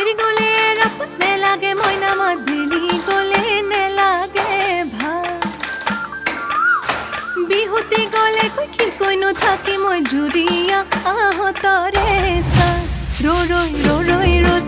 এৰি গ'লে এৰাপাত নেলাগে মইনা মাত, বেলি গ'লে নেলাগে ভাত। বিহুতে গ'লে কৈ কি কৈনো থাকি মই জুৰীয়া আহঁতৰে ছাঁ। ৰৈ ৰৈ ৰৈ ৰৈ ৰৈ।